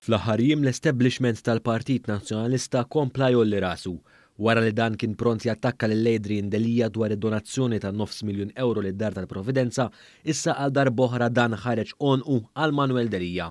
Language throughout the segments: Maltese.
Fl-aħħar jiem l-establishment tal-Partit Nazzjonalista kompla jgħolli rasu. Wara li dan kien pront jattakka lil Adrian Delia dwar id-donazzjoni ta' nofs miljun ewro lid-Dar tal-Providenza, issa għal darb'oħra dan ħareġ għonqu għal Manuel Delia.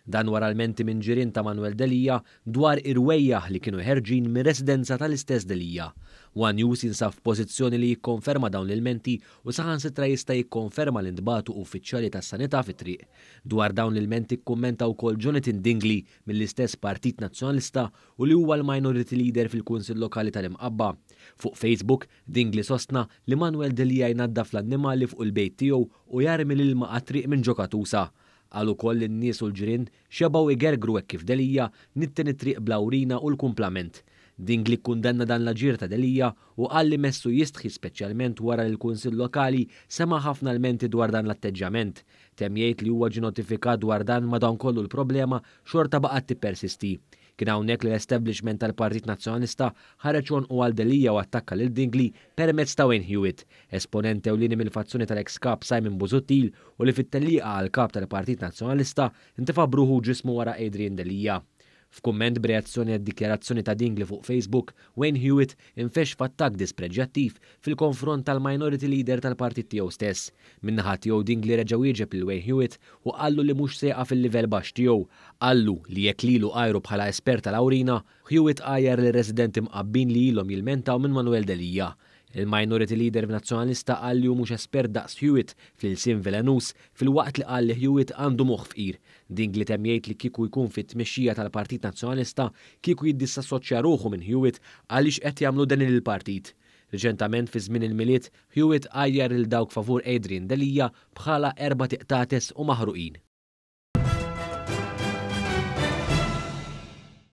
Dan wara lmenti minn ġirien ta' Manuel Delia dwar irwejjaħ li kienu ħerġin mir-residenza tal-istess Delia. One News jinsab f'pożizzjoni li jikkonferma dawn l-ilmenti u saħansitra jista' jikkonferma li ntbagħtu uffiċjali tas-sanità fit-triq. Dwar dawn l-ilmenti kkummenta wkoll Jonathan Dingli mill-istess Partit Nazzjonalista u li huwa l-Minority Leader fil-Kunsill Lokali tal-Imqabba. Fuq Facebook, Dingli sostna li Manuel Delia jnaddaf l-annimali fuq il-bejt tiegħu u jarmi l-ilma għat-triq minn ġo katusa. Qal ukoll li n-nies u l-ġirien xebgħu jgergru hekk kif Delia nitten it-triq bl-awrina u l-kumplament. Dingli kkundanna dan l-aġir ta' Delia u qal li messu jistħi speċjalment wara li l-Kunsill Lokali sema' ħafna lmenti dwar dan l-atteġġjament. Temm jgħid li huwa ġie notifikat dwar dan madankollu l-problema xorta baqgħet tippersisti. Kien hawnhekk li l-establishment tal-Partit Nazzjonalista ħareġ għonqu għal Delia u attakka lil Dingli permezz ta' Wayne Hewitt, esponent ewlieni mill-fazzjoni tal-eks Kap Simon Busuttil u li fit-tellieqa għal Kap tal-Partit Nazzjonalista ntefa' b'ruħu u ġismu wara Adrian Delia. F'kumment b'reazzjoni għad-dikjarazzjoni ta' Dingli fuq Facebook, Wayne Hewitt infexx f'attakk dispreġjattiv fil-konfront tal-Minority Leader tal-partit tiegħu stess. Min-naħa tiegħu Dingli reġa' wieġeb lil Wayne Hewitt u qallu li mhux se jaqa' fil-livell baxx tiegħu. Qallu li jekk lilu għajru bħala espert tal-awrina, Hewitt għajjar lir-residenti Mqabbin li ilhom jilmentaw minn Manuel Delia. Il-Minority Leader Nazzjonalista qal li hu mhux espert daqs Hewitt fl-ilsien velenuż filwaqt li qal li Hewitt għandu moħħ fqir. Dingli temm jgħid li kieku jkun fit-tmexxija tal-Partit Nazzjonalista kieku jiddissassoċja ruħu minn Hewitt għaliex qed jagħmlu deni lill-partit. Riċentament fi żmien il-Milied, Hewitt għajjar lil dawk favur Adrian Delia bħala erbat iqtates u maħruqin.